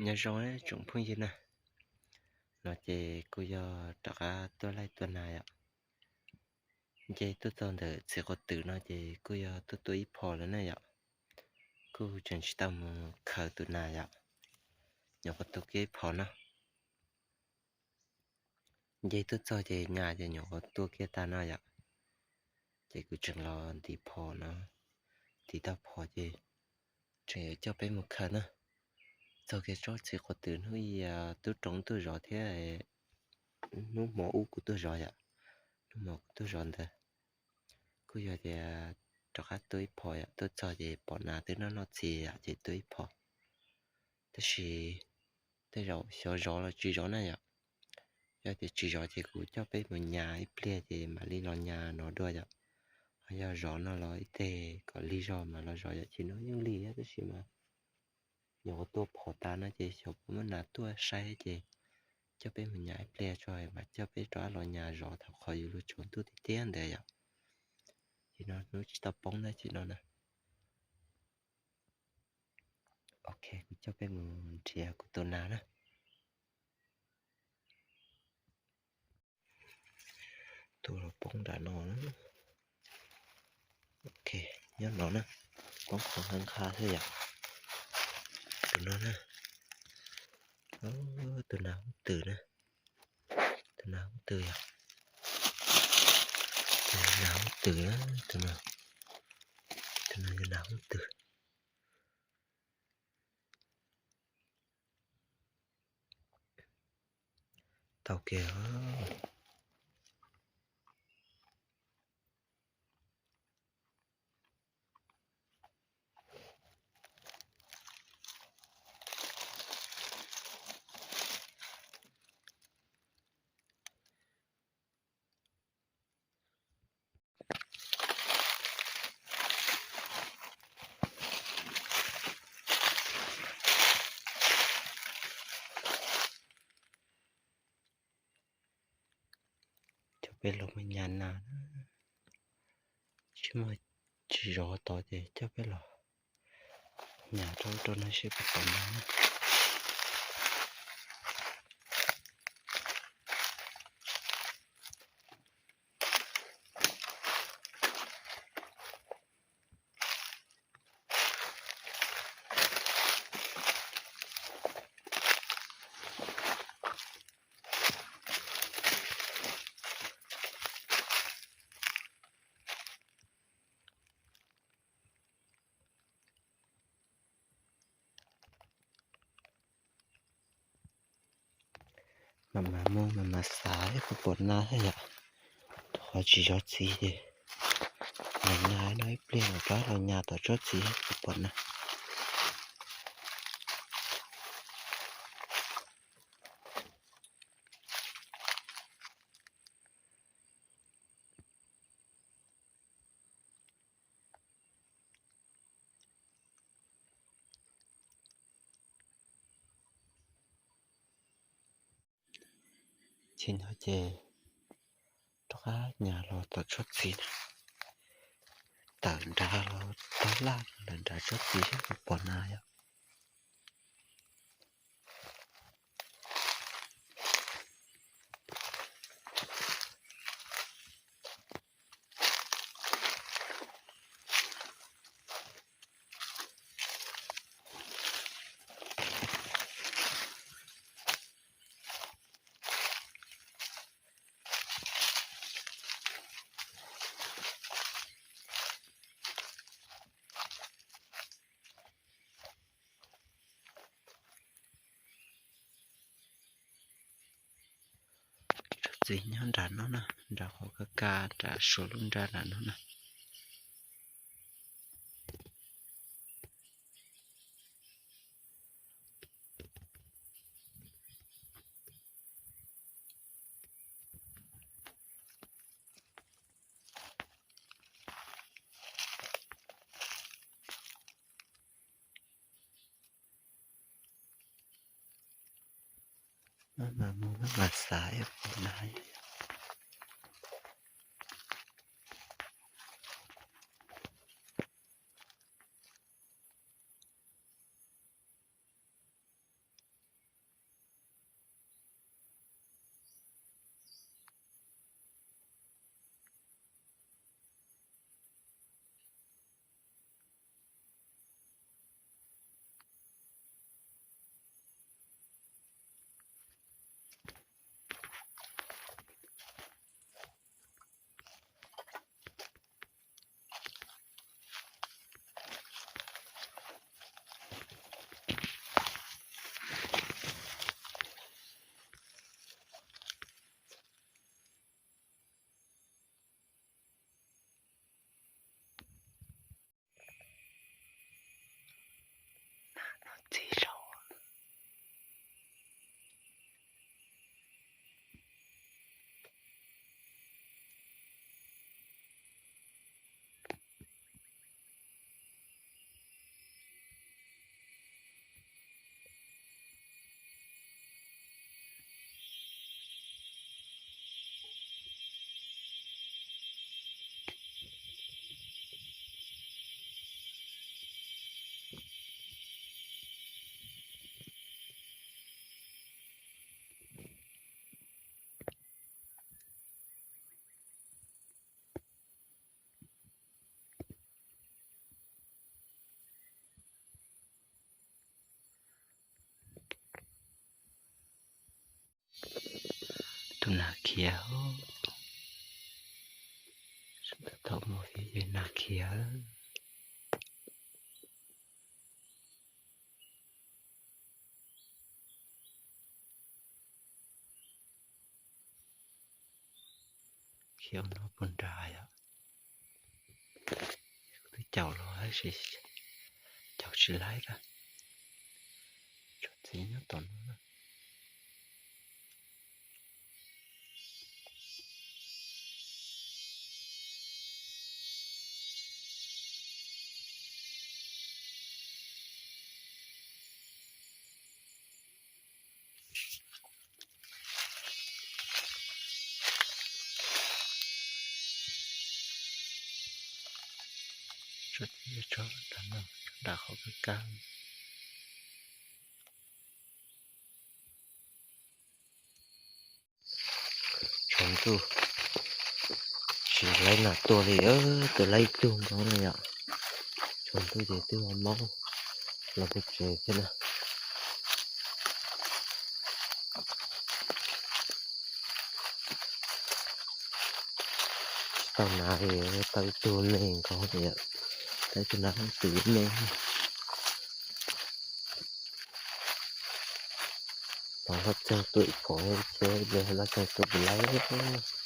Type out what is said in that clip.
Nyob zoo tsoom phooj ywg na, no ces kuj yog rov qab tuaj laij tuaj nas yom. Nce tuaj txog ntawm txiv quav twm no ces kuj yog tuaj tuaj ib phom lawm na yom. Kuj tseem tsis tau mus khaws tus nas yom, nyuam qhuav tuaj kiag ib phom no. Nce tuaj txog ces nyas ces nyuam qhuav tuaj kiag tag no yom. Ces kuv tseem los ntim phom no, ntim tau phom ces tseem yuav coj peb mus khaws na. Txog kiag tsob txiv quav twm hnub ib tub roob tuaj zov thiab, hnub hmo ub kuv tuaj zov yom, hnub hmo kuv tuaj zov ntawd. Kuj yog tias rov qab tuaj ib phom yom, tuaj txog ces pom nas twb noj noj txiv yom ces tuaj ib phom. Tab sis tej zaum xyov zov los tsis zov na yom. Yog tias tsis zov ces kuv coj peb mus nyas ib pliag ces mam li los nyas no dua yom. Ho yog zov no los ib teg kom lig zog mas los zov yom, chim no yeej lig thiab tab sis mas nyuam qhuav tua phom tas no ces xyov puas muaj nas tuaj saib ces coj peb mus nyas ib pliag tso mas coj peb rov qab los nyas zov thaum qhov yuav luag tsaus ntuj tiag tiag ntawd yom. Chim no hnub tsis tau poob na chim no na. Ok, kuv coj peb mus nrhiav kuv tus nas na. Tus los poob nram no na. Ok, nyob no na, poob qhov nqha nqha xwb yom. Tus no na, tus nas hub twm na, tus nas hub twm yom. Tus nas hub twm na, tus no, tus no yog nas hub twm. Tau kiag. Coj peb los mus nyas nas, tsis muaj, tsis zov tod ces coj peb los nyas rau rau no seb puas pom nas na. Mam mam mus mam mam xav ib puas pom nas thiab yom. Rau qhov tsis zov txiv ces mam nas no ib pliag mam rov los nyas tom tsob txiv puas pom nas. Tsis no ces rov qab nyas los tom tsob txiv na, tawm nrad los tog laj lawm nram tsob txiv seb puas pom nas yom. Tsob txiv nyob nram no na, nram qhov ka ka nram suav lub nra nram no na. Maj mam mus maj mam xav ib puas nas. Nag khiav, thaum mus ces nag khiav. Khiav no puag nrad yom. Twb caum los tab sis caum tsis laib lawm. Tsob txiv nyob tom no na. Tsob txiv tsob nram no, nram qhov kab kab. Tsaus ntuj tsis laib nas tuaj li, tus laib ib tug nkaus na yom. Tsaus ntuj ces twb ho mob los pem tsev thiab na. Tsis tau nas li, tau ib tug me nkaus li, tau ib tug nas leej twg me. Tau loj txog tuaj ib pom thiab, loj txog tuaj pem lawm.